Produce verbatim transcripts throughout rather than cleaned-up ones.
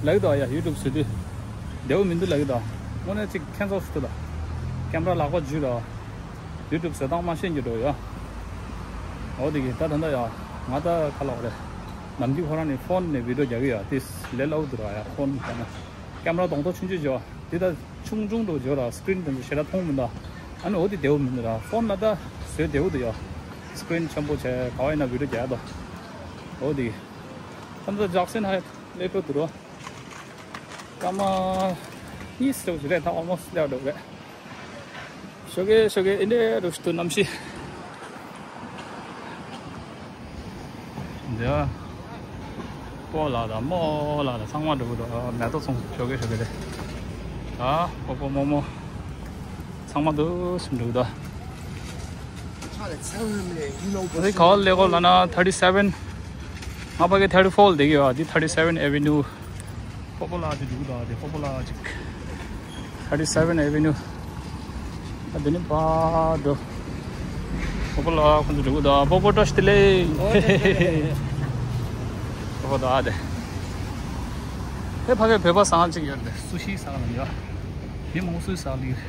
ལབ་ཀྱི་འདུག་ཡ། ཡུ་ཊུབ་བཟོ་དུས་བདེ་པོ་མི་འདུག་ལབ་ཀྱི་འདུག་དངོས་གནས་ཅིག་ཁྱད་མཚར་ཞིག་འདུག་ད། ཀེམ་ར་ལག་པ་འཇུས་ར། ཡུ་ཊུབ་བཟོ་སྟངས་མ་ཤེས་རྒྱུ་འགྲོ་ཡ། འོ་དེ་གི་ད་ད་ད་ཡ། ང་ད་ག་ལབ་དགོས་རེད། ནམ་རྒྱུན་ཁོ་རང་ནི་ཕོན་ནས་བི་ཌི་ཡོ་རྒྱག་གི་ཡ། དེ་ལས་སླ་པོ་འདུག་ར་ཡ། ཕོན་བྱས་ན་ཀེམ་ར་གདོང་ཐོག་ཆུང་ཆུང་བྱས་པ། འདི་ད་ཆུང་ཆུང་འགྲོ་བྱས་ར། སི་ཀི་རིན་དེ་ཚོ་ཞེ་དྲག་མཐོང་མི་འདུག་ཨ་ནི་འོ་དེ་བདེ་པོ་མི་འདུག་ར། ཕོན་ལ་ད་བཟོས་བདེ་པོ་འདུག་ཡ། སི་ཀི་རིན་ཆེན་པོ་བྱས་ག་བ་ཡིན་ན་བི་ཌི་ཡོ་རྒྱག་ཡ་ད། འོ་དེ་གི་ད་ད་ཇག་སན་ཧའེཊ་སླེབས་འགྲོ་འདུག་ར། སྐར་མ་གཉིས་ཙམ་ཞིག་རེད། ད་ཨོལ་མོ་སི་སླེབས་འགྲོ་གི་རེད། ཞོགས་ཀས་ཞོགས་ཀས་འདི་འདྲའི་རུ་ཞིག་ཏུ་གནམ་གཤིས། འདི་སྤོ་ལགས་དང་རྨོ་ལགས་དང་ཚང་མ་འགྲོ་གི་འདུག་མེ་ཏོག་ཚོང་ཞོགས་ཀས་ཞོགས་ཀས་རེད། ད་སྤོ་སྤོ་རྨོ་རྨོ་ཚང་མ་འདུག་སེ་འགྲོ་གི་འདུག་འདི་ག་པར་སླེབས་ཀྱི་ཡོད་ལབ་ན་ཐར་ཊི་སེ་ཝེན། ང་ཕ་གི་ཐར་ཊི་ཕོར་སླེབས་ཀྱི་ཡོད། འདི་ཐར་ཊི་སེ་ཝེན་ཨེ་ཝེ་ནིའུ། སྤོ་སྤོ་ལགས་དེ་འགྲོ་གི་འདུག་དེ་སྤོ་སྤོ་ལགས་ཅིག་ཐར་ཊི་སེ་ཝེན་ཨེ་ཝེ་ནིའུ། ད་འདི་ནས་ཕར་འགྲོ། སྤོ་སྤོ་ལགས་ཁོང་ཚོ་འགྲོ་གི་འདུག་སྤོ་སྤོ་བཀྲ་ཤིས་བདེ་ལེགས། སྤོ་སྤོ་ད་དེ། དེ་ཕ་གི་བོད་པ་ཟ་ཁང་ཅིག་ཡོད་རེད། སུ་ཤི་ཟ་ཁང་ཡོད། མི་མང་པོ་སུ་ཤི་ཟ་ལི་རེད།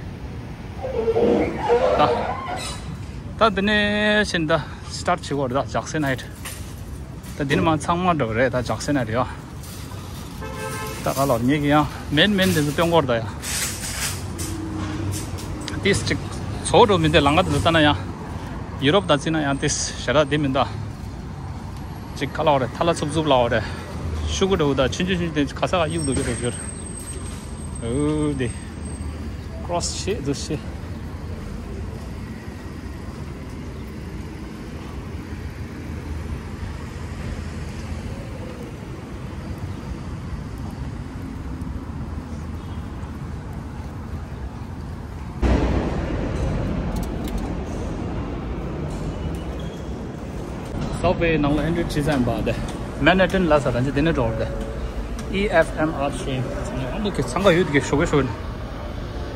ད། ད་འདི་ནས་ཕྱིན་ད་སི་ཊར་ཊི་བྱེད་དགོས་རེད། ད་ཇག་སན་ཧའེཊ། ད་འདི་ནས་མར་ཚང་མ་འགྲོ་རེད། ད་ཇག་སན་ཧའེཊ་ཡོད། ད་ག་ལོར་ངེད་ཀྱི་ཡང་མེན་མེན་དེ་ཚོ་སྟོན་དགོས་རེད་ད་ཡ། ཏིས་ཅིག་ཚོ་འགྲོ་མི་འདི་ལང་ཀ་དེ་ཚོ་ལྟ་ན་ཡང་། ཡུ་རོབ་ད་བརྩིས་ན་ཡང་ཏིས་ཞེ་དྲག་འདི་མི་འདུག་ཅིག་ག་ལབ་དགོས་རེད། ཐལ་ལ་འཚུབ་འཚུབ་ལབ་དགོས་རེད། ཤུ་གུ་འདྲ་བོ་དང་ཆུང་ཆུང་ཆུང་ཆུང་དེ་ག་ས་ག་གཡུག་འདུག་གི་འདུག་ཞོར། འོ་དེ། ཀྲོ་སི་བྱེད་འདུག་སེ། སབ་ཝེ་ནང་ལ་ཨེན་ཊི་རི་བྱས་ཙང་པ་དེ། མན་ཧེ་ཊན་ལ་ས་རང་ཅི་དེ་ནས་འགྲོ་བར་དེ། ཨི་ཨེཕ་ཨེམ་ཨར་ཊེན། ཨ་མ་གི་འཚང་ཁ་ཡོད་གི་ཞོགས་པ་ཞོགས་པ།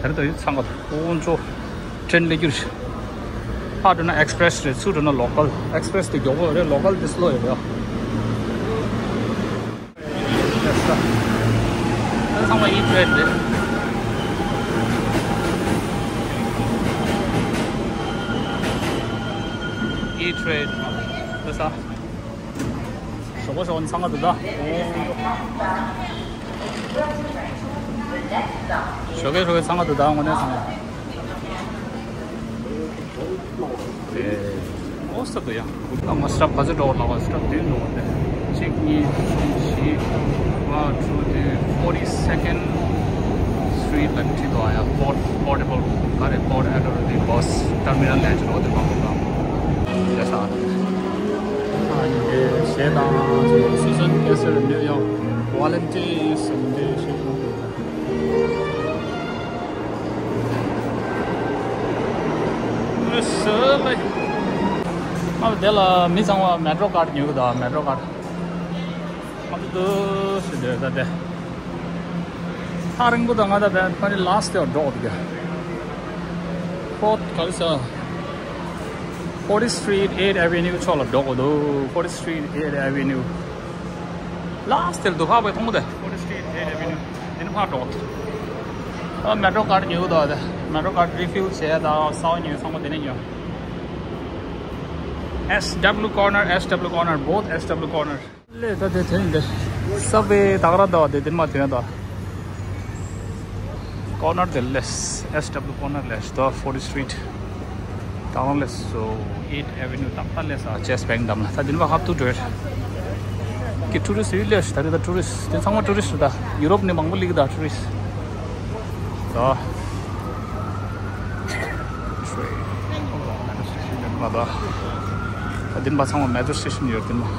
ད་རེས་ད་ཡོད་འཚང་ཁ་དཀོན་མཆོག་ཊེན་སླེབས་རྒྱུ་རེད། ཕར་འགྲོ་ན་ཨེག་སི་པི་རེ་སི་རེད། ཚུར་འགྲོ་ན་ལོ་ཀལ། ཨེག་སི་པི་རེ་སི་དེ་མགྱོགས་པོ་རེད། ལོ་ཀལ་དེ་སི་ལོ་ཡོད་རེད། ད་ཚང་མ་ཨི་ཊི་རེཌ་རེད། ཨི་ཊི་རེཌ་ལ་ས། ཞོགས་པ་ཞོགས་ནས་འཚང་ཁ་འདུག་ད། ཞོགས་ཀས་ཞོགས་ཀས་འཚང་ཁ་འདུག་ད། དངོས་གནས་འཚང་ཁ། ཨོ་ས་དུ་ཡང་། ཨ་མ་སི་ཊེབ་ག་ཚོད་འགྲོ་བ་ལབ་པ། སི་ཊེབ་བདུན་འགྲོ་བ་དེ། གཅིག་གཉིས་གསུམ་བཞི། One, two, three, forty-second street ལ་བྲིས་འདུག་ཨ། ཡ། Port Portable ག་རེ། Port Authority bus terminal ལ་ཅིག་འགྲོ་དེ་མང་པོ་འདུག་ལས་ས། ཨ་ནི་གཞས་དང་སུ་སན་ཀེ་སལ་ནིའུ་ཡོག་ཝ་ལན་ཊི་ཟེར་འདི་ཞིག་ཨ་དེ་ལ་མི་ཚང་མ་མེ་ཊོ་ཀར་ཉོ་གི་འདུག་མེ་ཊོ་ཀར། ཨ་ཏུ་ཏུ་ཞེས་འདོད་ད་དེ། ཐག་རིང་པོ་དང་ང་ད་བན་ཕ་ནི་ལ་སི་ཊི་ཡར་འགྲོ་འདུག་ག་ཕོར་ཊི་ག་རེ་ཟེར། Fortieth Street, Eighth Avenue ཕྱོགས་ལ་འགྲོ་དགོས་འདུག Fortieth Street, Eighth Avenue ལ་སི་ཊི་ཡར་འདུག་ཕག་པའི་མཐོང་གི་འདུག Fortieth Street, Eighth Avenue འདི་ནས་ཕར་འགྲོ་དགོས་འདུག་ཨ་མེ་ཊོ་ཀར་ཉོ་གི་འདུག་དེ་མེ་ཊོ་ཀར་རི་ཕིལ་བྱས་དང་གསར་པ་ཉོས་ཚང་མ་དེ་ནས་ཉོ། S W corner, S W corner, both S W corner. ལས་ད་དེ་དེ་ཡིན་ཏེ། སབ་ཝེ་ད་ག་ར་ད་བ་དེ་དེ་མ་དེ་ཡང་ད། ཀོར་ནར་དེ་ལས། S W corner ལས། ད་Fortieth Street ད་ག་ར་ལས་སོ། Eighth Avenue ད་ད་ལས་ས་ཅེ་སི་བེང་འདམ་ལ། ད་དེ་ནས་མ་ཧབ་ཏུ་འགྲོ་ཡོད། གི་ཊུ་རི་སི་ཡོད་ལས། ད་རེས་ད་ཊུ་རི་སི་དེ་ཚང་མ་ཊུ་རི་སི་ད་ཡུ་རོབ་ནས་མང་པོ་སླེབས་ཀྱི་ད་ཊུ་རི་སི་ད། ད་འདི་ནས་ཕར་ཚང་མ་མེ་ཊོ་སི་ཊེ་ཤན་ཡོད་རེད། འདི་ནས་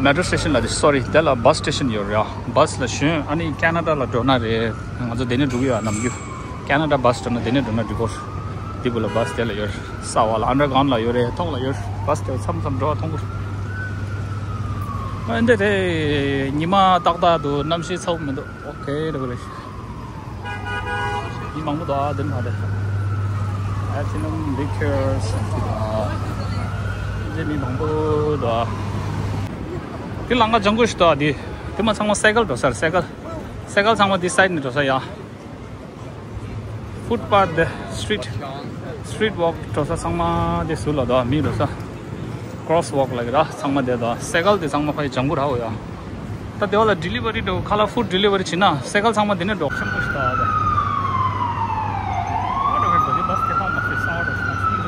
མེ་ཊོ་སི་ཊེ་ཤན་ལ་དེ། སོ་རི། དེ་ལ་བྷ་སི་ཊེ་ཤན་ཡོད་རེད་ཡ། བྷ་སི་ལ་ཞོན། ཨ་ནི་ཁེ་ན་ཌ་ལ་འགྲོ་ན་རེད། ང་ཚོ་དེ་ནས་འགྲོ་གི་ཡོད། ནམ་རྒྱུན་ཁེ་ན་ཌ་བྷ་སི་འགྲོ་ན་དེ་ནས་འགྲོ་ན་འགྲིག་གོ། འདི་བུ་ལ་བྷ་སི་དེ་ལ་ཡོད་རེད། ས་བ་ལ་ཨན་ཌར་གྷོན་ལ་ཡོད་རེད། ཐོག་ལ་ཡོད་རེད། བྷ་སི་དེ་མཚམས་མཚམས་འགྲོ་བ་མཐོང་གི་རེད། ཨ་འདི་རེད། ཉི་མ་ཏག་ཏག་འདུག་གནམ་གཤིས་ཚ་པོ་མི་འདུག་ཨོ་ཁེ་འདྲ་པོ་རེད། མི་མང་པོ་འདུག་ཨ། འདི་ནང་རེད། Platinum Liquors འདི་མི་མང་པོ་འདུག་ཨ། དེ་ལམ་ཁ་ལྗང་ཁུ་ཞིག་འདུག་ཨ། དེ་དེ་མ་ཚང་མ་སའི་ཀལ་འགྲོ་ས་རེད། སའི་ཀལ། སའི་ཀལ་ཚང་མ་དེ་སའིཌ་ནས་འགྲོ་ས་ཡ། ཕུཊ་པཱཐ་དེ་སི་ཊི་རིཊ། སི་ཊི་རིཊ་ཝོག་འགྲོ་ས་ཚང་མ་དེ་ཟུར་ལ་འདུག་ཨ། མི་འགྲོ་ས། ཀོ་རོ་སི་ཝོག་ལབ་ཀྱི་ར། ཚང་མ་དེ་འདུག་ཨ། སའི་ཀལ་དེ་ཚང་མ་ཕ་གི་ལྗང་ཁུ་ར་འོ་ཡ། ད་དེ་བ་ལ་ཌི་ལི་ཝ་རི་འགྲོ་ཁ་ལ། ཕུཌ་ཌི་ལི་ཝ་རི་བྱེད་ན་སའི་ཀལ་ཚང་མ་དེ་ནས་འགྲོ། ཤིན་པོ་ཞིག་ད་དེ། What about the bus? They found the fish. How does it feel?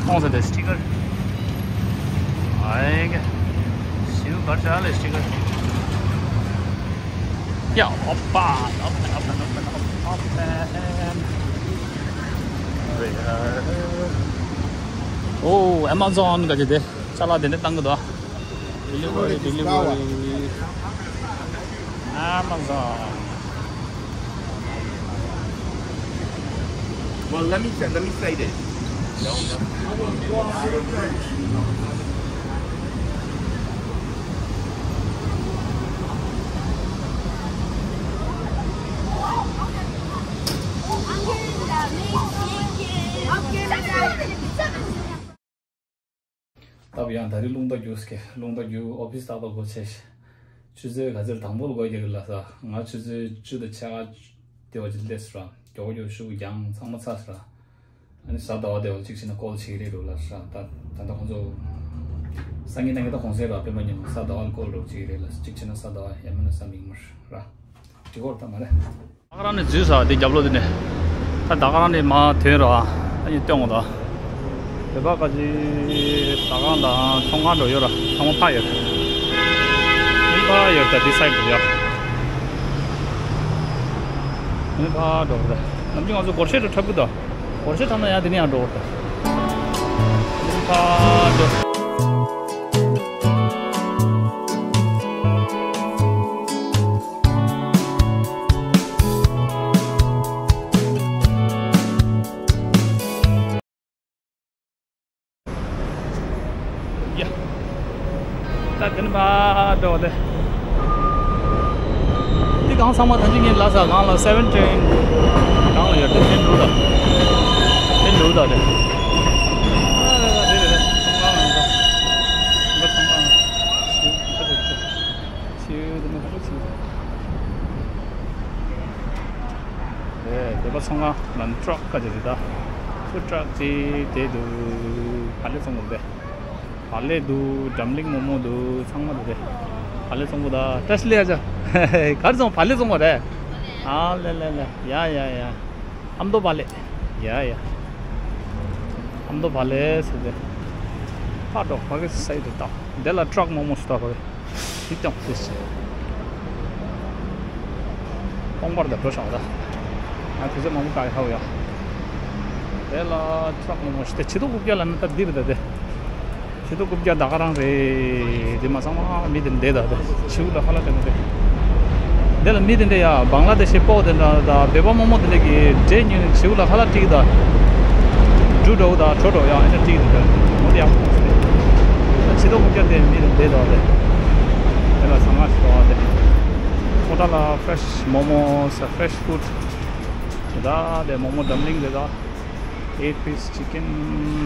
कौन सा था स्टिकर? आएगा। शिव घर चाल sticker. Yeah, ओपा, open, open, open, open, open. ओ, Amazon का जदे। चला देने तंग दो। Delivery, delivery. Amazon. Well, let me say, let me say this. སྟབས་ཡག་ད་རེས་རླུང་རྟ་རྒྱུགས་ཀྱི། རླུང་རྟ་རྒྱུགས། ཨོ་ཕིས་ཏག་ཏག་སྒོ་ཕྱེ་ཤག་ཆུ་ཚོད་ག་ཚོད་དང་པོ་ལ་སྒོ་རྒྱག་གི་ལབ་ས། ང་ཆུ་ཚོད་བཅུ་དང་ཕྱེད་ཀ་དེ་བ་ཅིག་སླེབས་སོང་ར། མགྱོགས་མགྱོགས་ཤུགས་རྒྱག་ཚང་མ་ཚར་སོང་ར། ཨ་ནི་གཟའ་ཟླ་བ་དེ་བ་ལ་གཅིག་བྱས་ན་ཀོལ་བྱེད་ཀྱི་རེད་འདུག་ལབ་སོང་ར། ད་ད་ལྟ་ཁོང་ཚོ་སང་ཉིན་གནངས་ཉིན་ད་གུང་སེང་ར། དཔེ་མ་ཉིན་གཟའ་ཟླ་བ་ལ་ཀོལ་འགྲོ་གི་རེད་ལབ་སོང་། གཅིག་བྱས་ན་གཟའ་ཟླ་བ། ཡང་མིན་ན་གཟའ་མིག་དམར་ར། འགྲིག་གོ་ར་ད་མ་རེད། ད་ག་རང་ནས་འཛུལ་ས་དེ་རྒྱབ་ལོགས་དེ་ནས། ད་ད་ག་རང་ནས་མར་ཐོན་ར། ཨ་ནི་སྟོན་འོང་ད། བོད་པ་ཁ་ཅིག་ཟ་ཁང་དང་ཚོང་ཁང་འགྲོ་ཡོད་ར། ཚང་མ་ཕར་ཡོད། མི་ཕར་ཡོད་ད། འདི་སའིཌ་དུ་ཡོད། མི་ཕར་འགྲོ་ད། ནམ་རྒྱུན་ང་ཚོ་སྒོར་གཞས་འགྲོ་འཁྲབ་གི་ད། སྒོར་གཞས་འཁྲབ་ན་ཡང་དེ་ནས་ཡང་འགྲོ་ད། མི་ཕར་འགྲོ། ཡ། ད་དེ་ནས་ཕར་འགྲོ་བ་དེ། འདི་གང་ཚང་མ་ད་ཅི་ངས་ལབ་ས་གང་ལ་སེ་ཝེན་ཊིན་གང་ལ་ཡོད་དེ། དེ་འདུག་ད། དེ་འདུག་ད་དེ། ཨ་རེ་རེ་རེ་རེ། ཚོང་ཁང་ནང་ད། འདི་ཚོང་ཁང་ནང་། ཆེའུ་དེ་ནས་ཧ་ཅང་ཆེ། རེད། བོད་པ་ཚོང་ཁང་ལ་ནི་ཊྲག་ཁ་ཅིག་རེད་ད། ཕུཌ་ཊྲག་ཅིག་དེ་འདུག་བག་ལེབ་བཙོང་གི་རེད། བག་ལེབ་འདུག་འཛམ་གླིང་མོག་མོག་འདུག་ཚང་མ་འདུག་རེད། བག་ལེབ་བཙོང་གི་ད། བཀྲ་ཤིས་བདེ་ལེགས་ཨ་ཅག་ག་རེ་བཙོང་། བག་ལེབ་བཙོང་གི་རེད། ཨ་ལེ་ལེ་ལེ། ཡ་ཡ་ཡ། ཨ་མདོ་བག་ལེབ། ཡ་ཡ། ཨ་མདོ་བག་ལེབ་ཟེར་ཏེ། ཕར་འགྲོ། ཕ་གི་སའིཌ་དེ་ད། དེ་ལ་ཊྲག་མོག་མོག་ཞིག་ད་ཕ་གི། ཅི་ཀྱང་ཤེས་ཤེས། ཏོང་པར་དང་འགྲོ་བཞག་ད། ང་དུས་ཚོད་མང་པོ་བཀག་ཡོད་ཡ། དེ་ལ་ཊྲག་མང་པོ་ཞིག་དེ་ཕྱི་ལོགས་རྐུབ་བཀྱག་ལ་ནི་ད་འདི་རེད་ད་དེ། ཕྱི་ལོགས་རྐུབ་བཀྱག་ད་ག་རང་རེད། དེ་མ་ཚང་མ་མི་དེ་འདྲ་ད་དེ། ཕྱི་ལོགས་ལ་ཁ་ལག་སྟེར་ནི་རེད། དེ་ལ་མི་དེ་འདྲ་ཡ། བང་ལ་དེ་ཤི་པོ་དེ་འདྲ་ད། བོད་པ་མང་པོ་དེ་འདྲ་གི་འདྲེ་ཉོས་ནས་ཕྱི་ལོགས་ལ་ཁ་ལག་སྟེར་གི་ད། འབྲུ་འདྲ་བོ་ད་གྲོ་འདྲ་བོ་ཡ། ཨེ་འདྲ་སྟེར་གི་འདུག་ད། འོ་དེ་ཡག་པོ་མཐོང་སོང་། ད་ཕྱི་ལོགས་རྐུབ་བཀྱག་དེ་མི་དེ་འདྲ་ད་དེ། དེ་ལ་ཟ་ཁང་ཞིག་འདུག་ཨ་དེ། ཁོ་ད་ལ་ཕེ་རེ་ཤི་མོག་མོག་ཟེར། ཕེ་རེ་ཤི་ཕུཌ། དེ་ད་དེ་མོག་མོག་ཌམ་ལིང་དེ་ད། ཨེ་པིས། ཅི་ཀིན།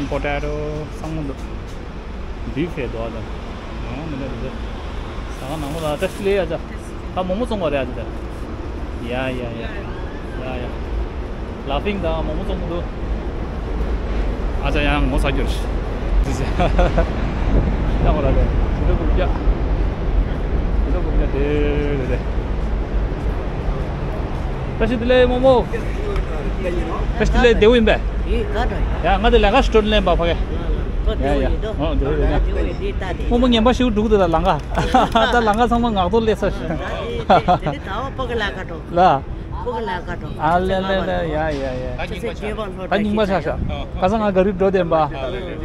པོ་ཊེ་ཊོ། ཚང་མ་འདུག་བུ་ཕེ་འདུག་ཨ་ད། ནང་མི་འདུག་དེ། ཟ་ཁང་ནང་ལ་བཀྲ་ཤིས་བདེ་ལེགས་ཨ་ཅག་ད་མོག་མོག་བཙོང་གི་རེད་ཨ་ཅག་ད། ཡ་ཡ་ཡ། ཡ་ཡ། ལ་ཕིང་དང་མོག་མོག་བཙོང་གི་འདུག་ཨ་ཅག་ཡང་ངོ་ཚ་རྒྱུ་རེད། ཡ་ངོ་ལ་རེད། ཕྱི་དྲོ་རྐུབ་བཀྱག་ཕྱི་དྲོ་རྐུབ་བཀྱག་དེ་རེད་དེ། བཀྲ་ཤིས་བདེ་ལེགས་མོག་མོག་བཀྲ་ཤིས་བདེ་ལེགས། བདེ་པོ་ཡིན་པས། ཡིན། ག་འདྲ་ཡིན། ཡ་ང་དེ་ལས་ཀ་སྤྲོད་ལེན་པ་ཕ་གི། ལ་ལ་ལ། ཡ་ཡ། ཨོ་བདེ་པོ་ཡིན་ན། བདེ་པོ་ཡིན། འདི་ལྟ་དེ། མོག་མོག་ངན་པ་ཞིག་འགྲོ་གི་འདུག་ད་ལམ་ཁ། ད་ལམ་ཁ་ཚང་མ་ངག་ཐོག་སླེབས་ཚར། ད་དེ་དེ་ནི་ད་བ་ཕ་གི་ལ་ཁ་འགྲོ། ལ། ཕུ་གུ་ལ་ཀ་འགྲོ། ཨ་ལེ་ལེ་ལེ། ཡ་ཡ་ཡ། ཆུ་ཚོད་བརྒྱད་པ་ལྷོ། ད་རྙིང་པ་ཆགས་ཤག་ཁ་སང་ང་ག་རི་འགྲོ་བསྡད་པ།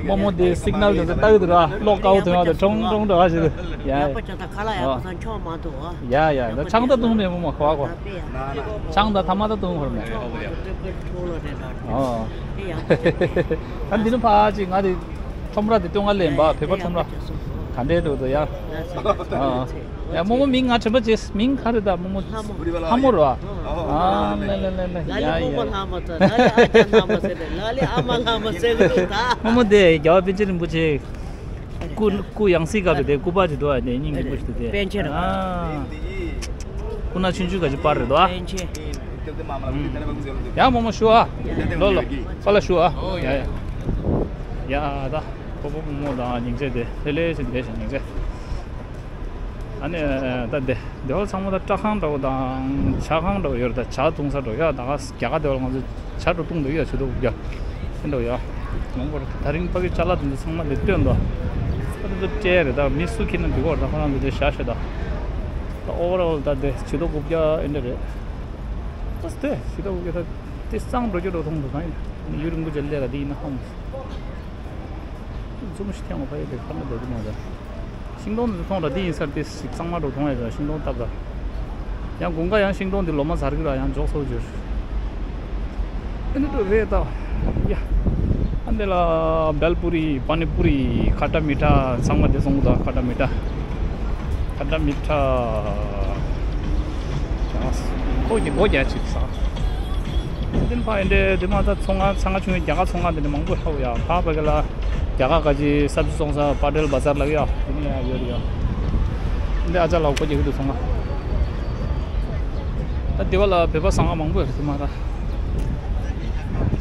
རྨོ་མོ་དེ་སིག་ནལ་དེ་ཚོ་ལྟ་གི་འདུག་ར། གློག་དཀར་པོ་ཐོན་ཡག་དེ་ཁྲོང་ཁྲོང་འགྲོ་བ་ཞིག་འདུག་ཡ་ཡ། ཡག་པོ་བྱས། ད་ཁ་ལག་ཡག་པོ་ཚང་ཆོག་མ་འདུག་ཨ། ཡ་ཡ། ད་ཆང་ད་བཏུང་མེད་མོ་མ་ཁོ་བ་ཁོ། ཆང་ད་ཐ་མ་ད་བཏུང་ཧོར་མེད། ཨོ། ད་འདི་ནི་ཕ་ཅིག་ང་དེ་ཁྲོམ་ར་དེ་སྟོན་ང་ལེན་པ། བོད་པ་ཁྲོམ་ར་ག་འདྲས་འགྲོ་འདུག་ཡ། ཨ། ཡ་རྨོ་མོ་མིང་ང་དྲན་པ་བརྗེད། མིང་ག་རེ་ད་རྨོ་མོ། ལྷ་མོ། ལྷ་མོ་རེད་བ། ཨ་ལེ་ལེ་ལེ་ལེ། ལ་ལི་ཡ་རྨོ་མོ་ཡ་ལྷ་མོ་ཟེར། ལ་ལི་ཨ་ཅག་ལྷ་མོ་ཟེར། ལ་ལི་ཨ་མ་ལྷ་མོ་ཟེར་གི་འདུག་ད། རྨོ་མོ་དེ་རྒྱལ་བ་པཎ་ཆེན་རིན་པོ་ཆེ་སྐུ་སྐུ་ཡང་སྲིད་སྐབས་དེ་སྐུ་པར་ཅིག་འདུག་ཨ། དེ་སྙིང་རྗེ་པོ་ཞིག་འདུག་དེ། པཎ་ཆེན་རེད། ཨ། སྐུ་ན་ཆུང་ཆུང་ག་ཅིག་པར་རེད་འདུག་ཨ། པཎ་ཆེན། ཡ་རྨོ་མོ་ཞུ་ཨ། ལོ་ལོ། པ་ལ་ཞུ་ཨ། ཡ་ཡ། ཡ་ད། ཕོ་བོ་རྨོ་མོ་དང་སྙིང་རྗེ་དེ་ལྷོད་ལྷོད་བྱས་བསྡད་ཤག་སྙིང་རྗེ། ཨ་ནི་ད་དེ་དེ་བ་ཚང་མ་ད་སྐྲ་ཁང་འདྲ་བོ་དང་ཇ་ཁང་འདྲ་བོ་ཡོད་རེད། ད་ཇ་བཏུང་ས་འདྲ་བོ་ཡ། ད་ག་རྒྱ་གར་དེ་བ་ལ་ང་ཚོ་ཇ་འདྲ་བོ་བཏུང་འདུག་ཡ། ཆུ་ཐོག་རྒྱ་དེ་འདྲ་བོ་ཡ། མང་པོ་རེད། ད་རིང་ཕ་གི་ཅ་ལག་དེ་ཚོ་ཚང་མ་དེ་སྟོན་འདུག་ད་དེ་ཚོ་སྤྲད་རེད། ད་མི་སུ་ཁྱེར་ན་འགྲིག་གི་རེད། ད་ཁོ་རང་ཚོ་དེ་བཞག་ཤག་ད་ད་ཨོ་ཝར་ཨོལ་ད་དེ་ཆུ་ཐོག་དགུ་བརྒྱ་ཨེ་འདྲ་རེད། ཨོ་དེ་ཆུ་ཐོག་དགུ་བརྒྱ་ད་དེ་གཙང་འགྲོ་རྒྱུ་འགྲོ་མཐོང་འདུག་གང་ཡིན་ཡུལ་རིན་པོ་ཆེ་ལས་ཀ་དེ་ཡིན་ན་ཧ་མ་སོང་། འཛུམ་ཞིག་ཐེངས་ཕ་ཡི་དེ་ཁ་ན་འདོད་ཀྱི་མ་རེད། ཤིང་སྡོང་འདི་མཐོང་ར། འདི་ཡིན་སར་དེ་ཞིག་གཙང་མ་འགྲོ་མཐོང་ཡ་ར། ཤིང་སྡོང་བཏབ་ར། ཡང་དགུན་ཁ་ཡང་ཤིང་སྡོང་འདི་ལོ་མ་ཟར་གི་ར། ཡང་འཇོག་སོ་བྱོས། ཨ་ནི་འགྲོ་རེད་ད། ཡ། ཨ་འདི་ལ་བེལ་པུ་རི། པ་ནི་པུ་རི། ཁ་ཏ་མི་ཏྲ་ཚང་མ་དེ་སོང་གི་ད། ཁ་ཏ་མི་ཏྲ། ཁ་ཏ་མི་ཏྲ། ཁོ་གི་སྒོ་རྒྱག་ཅིག་ས། དེ་ཕ་ཡིན་འདྲེ་དེ་མ་ད་ཚོང་ཁང་ཚང་ཁ་ཆུང་ངའི་རྒྱ་གར་ཚོང་ཁང་དེ་ནི་མང་པོ་ཧ་གོ་ཡ། ཕ་ཕ་གི་ལ་རྒྱ་གར་ག་ཅི་སབ་ཇི་བཙོང་ས་པ་ཏེལ་བ་ཟར་ལ་ཡ། དེ་ནི་ཡ་ཡོད་རེད་ཡ། འདི་ཨ་ཅག་ལ་སྒོ་རྒྱག་གི་འདུག་ཚོང་ཁང་། ད་དེ་བ་ལ་བོད་པ་ཟ་ཁང་མང་པོ་ཡོད་རེད། དེ་མ་ད་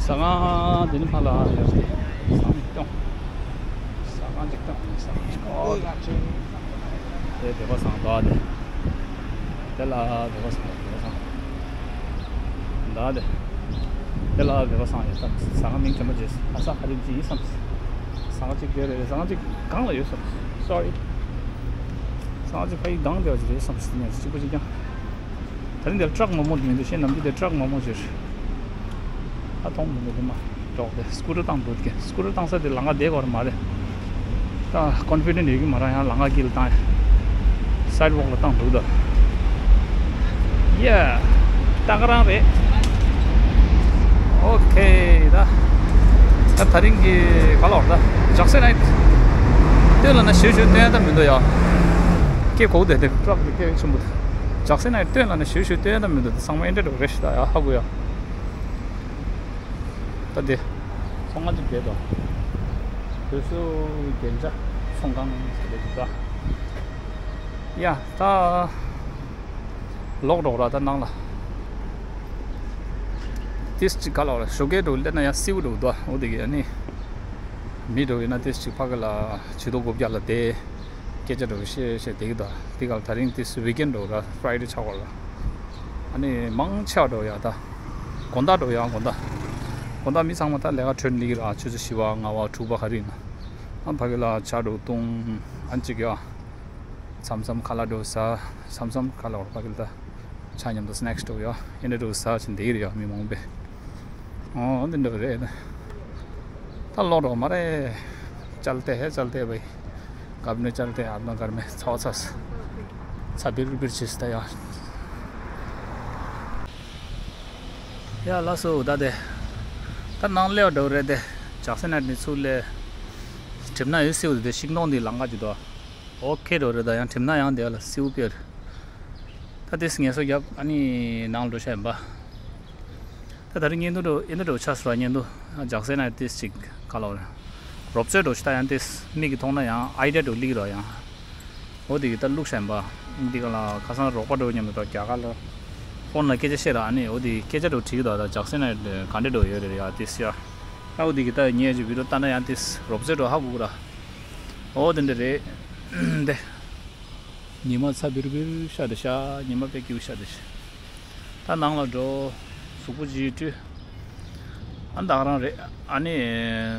ཟ་ཁང་དེ་ནི་ཕ་ལ་ཡོད་རེད། ཟ་ཁང་ཅིག་སྟོན། ཟ་ཁང་ཅིག་སྟོན། ཟ་ཁང་ཅིག་ཨོ། དེ་བོད་པ་ཟ་ཁང་འདུག་ཨ། དེ་དེ་ལ་བོད་པ་ཟ་ཁང་། བོད་པ་ཟ་ཁང་འདུག་ཨ། དེ་དེ་ལ་བོད་པ་ཟ་ཁང་ཡོད་ཙམ། ཟ་ཁང་མིང་དྲན་པ་བརྗེད། ཨ་ས་ཧ་རིབ་ཅིག་ཡིན་བསམ། ཟ་ཁང་ཅིག་དེ་རེད། ཟ་ཁང་ཅིག་སྒང་ལ་ཡོད་བསམ། སོ་རི། ཟ་ཁང་ཅིག་ཕ་ཡི་སྒང་དེ་བ་ཅིག་རེད་བསམ། ཉན་གཅིག་པོ་ཅིག་ཀྱང་། དེ་རིང་འདིར་ཊག་མང་པོ་འདུག་མི་འདུག་ཤེས། ནམ་རྒྱུན་དེ་ཊག་མང་པོ་ཅིག་རེད། ཨ་མཐོང་མི་འདུག་དེ་མ་འགྲོགས་ཏེ་སྐུ་ཊར་བཏང་འགྲོ་གི། སྐུ་ཊར་བཏང་ས་དེ་ལམ་ཁ་བདེ་གོ་ར་མ་རེད། ད་ཀོན་ཕི་ཌེན་ཊི་ཡོད་ཀྱི་མ་རེད། ཡང་ལམ་ཁ་དཀྱིལ་བཏང་ཡ། སའིཌ་ཝོག་ལ་བཏང་འདུག་ད། ཡ། ད་ག་རང་རེད། ཨོ་ཁེ། ད་ད་དེ་རིང་གི་ག་ལོར་ད་ཇག་སེ་ནའི་སྟོན་ལ་ན་ཞུ་ཞུ་སྟོན་ད་མི་འདུག་ཡ། སྐད་གོ་དེ་དེ་ཊག་གི་སྐད་ཆེན་པོ། ཇག་སེ་ནའི་སྟོན་ལ་ན་ཞུ་ཞུ་སྟོན་ད་མི་འདུག་ད་ཚང་མ་ཨེ་འདྲ་འགྲོ་རེད་ཤི། ད་ཡ་ཧ་གོ་ཡ། ད་དེ་ཚོང་ཁང་ཅིག་བསྡད་དོ། བོད་བཟོ་རྒྱན་ཆ་ཚོང་ཁང་ཟེར་དེ་ཅིག་ད། ཡ་ད་ལོག་འགྲོ་ར་ད་ནང་ལ། ཏིས་ཅིག་ག་ལོག་ར་ཞོགས་ཀས་འགྲོ་སླེབས་ན་ཡང་སེའུ་འགྲོ་དོ། འོ་དེ་གི་ཨ་ནི་མི་འགྲོ་ཡིན་ན་ཏིས་ཅིག་ཕ་གི་ལ་ཆུ་ཐོག་དགུ་བརྒྱ་ལ་བསྡད། སྐད་ཆ་འདྲ་བོ་བཤད་བཤད་བསྡད་ཀྱི་འདུག་དེ་ག་ལ་ད་རིང་དེ་སུ་ཝིག་ཨེན་འདྲ་བོ་ར། ཕ་རའི་ཌེ་ཆགས་པ་ར། ཨ་ནི་མང་ཆེ་བ་འདྲ་བོ་ཡ་ད། དགོང་དག་འདྲ་བོ་ཡ། དགོང་དག་དགོང་དག་མི་ཚང་མ་ད་ལས་ཀ་གྲོལ་ལི་གི་ར། ཆུ་ཚོད་བཞི་པ་ལྔ་པ་དྲུག་པ་ག་རེ་ཡིན་ན། ཨ་ཕ་གི་ལ་ཇ་འདྲ་བོ་བཏུང་། ཨ་ནི་ཅིག་ཡ། མཚམས་མཚམས་ཁ་ལག་འདྲ་བོ་ཟ། མཚམས་མཚམས་ཁ་ལག་བར་ཕ་གི་ལ་ད། ཇ་མཉམ་དུ་སི་ནེག་སི་འདྲ་བོ་ཡ། ཨེ་འདྲ་འདྲ་བོ་ཟ་བྱས་བསྡད་ཀྱི་རེད་ཡ། མི་མང་པོས། ཨོ་འདི་འདྲ་བོ་རེད། ད་ལོག་འགྲོ་མ་རེད། ཅལ་ཏེ་ཧེ་ཅལ་ཏེ་བའི། གབ་ནེ་ཅལ་ཏེ་ཨབ་ན་གར་མེ་ཚ་བ་ཚ་ས། ཚ་བིར་བིར་བྱེད་སི་ད་ཡ། ཡ་ལགས་སོ། ད་དེ་ད་ནང་སླེབས་འགྲོ་རེད་དེ། ཇག་སེ་ནའི་ནི་ཚུར་སླེབས། གྲིབ་ནག་ཡོད་སེའུ་དེ་ཤིང་སྡོང་འདི་ལང་ག་ཅིག་འདུག་ཨོ་ཁེ་འགྲོ་རེད། ད་ཡང་གྲིབ་ནག་ཡང་དེ་ལ་སེའུ་དཔེར། ད་དེ་ངལ་གསོ་རྒྱབ། ཨ་ནི་ནང་ལ་འགྲོ་ཤ་ཡིན་པ། ད་ད་རིང་བརྙན་ཐུང་འགྲོ་ཨེ་འདྲ་འགྲོ་ཆགས་སོང་། བརྙན་ཐུང་ཇག་སེ་ནའི་ཏིས་ཅིག་ག་ལོ་རེད། རོབ་ཙེ་འགྲོ་ཤི། ད་ཡང་ཏིས་མིག་གིས་མཐོང་ན་ཡང་ཨའི་ཌི་ཡ་འགྲོ་ལི་གི་རོ་ཡང་། འོ་དེ་གི་ད་ལུག་ཤ་ཡིན་པ། འདི་ག་ལ་ཁ་སང་རོགས་པ་འགྲོ་མཉམ་དུ་རྒྱ་གར་ལ་ཕོན་ལ་སྐད་ཆ་བཤད་ར། ཨ་ནི་འོ་དེ་སྐད་ཆ་འགྲོ་དྲིས་གི་འདུག་ད་ཇག་སེ་ནའི་ག་འདྲ་འགྲོ་ཡོད་རེད་ཡ་ཏིས་ཡ། ད་འོ་དེ་གི་ད་ངས་ཅིག་བི་ཌི་ཡོ་ལྟ་ན་ཡང་ཏིས་རོབ་ཙེ་འགྲོ་ཧ་གོ་གི་ར། འོ་དེ་འདྲ་རེད་དེ། ཉི་མ་ཚ་བིར་བིར་ཤར་དེ་ཤར། ཉི་མ་དཔེ་སྐྱིད་པོ་ཤར་དེ་ཤར། ད་ནང་ལ་འགྲོ། གཟུགས་པོ་ཅིག་བཀྲུས། ཨ་ད་ག་རང་རེད། ཨ་ནི་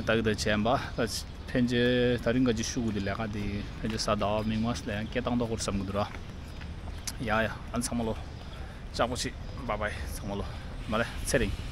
ད་གི་ད་བྱས་པ་ད་ཕན་ཆད་ད་རིང་ག་ཅིག་ཤུ་གུ་དེ་ལས་ཀ་དེ་ཕན་ཆད་གཟའ་ཟླ་བ་མིག་དམར་ལ་ཡང་སྐད་བཏང་ཐོག་སྐོར་བསམ་གི་འདུག་ར། ཡ་ཡ། ཨ་ཚང་མ་ལོ། ལྕགས་པོ་ཆེ། བཱའི་བཱའི་ཚང་མ་ལོ། མ་ལེ་ཚེ་རིང་།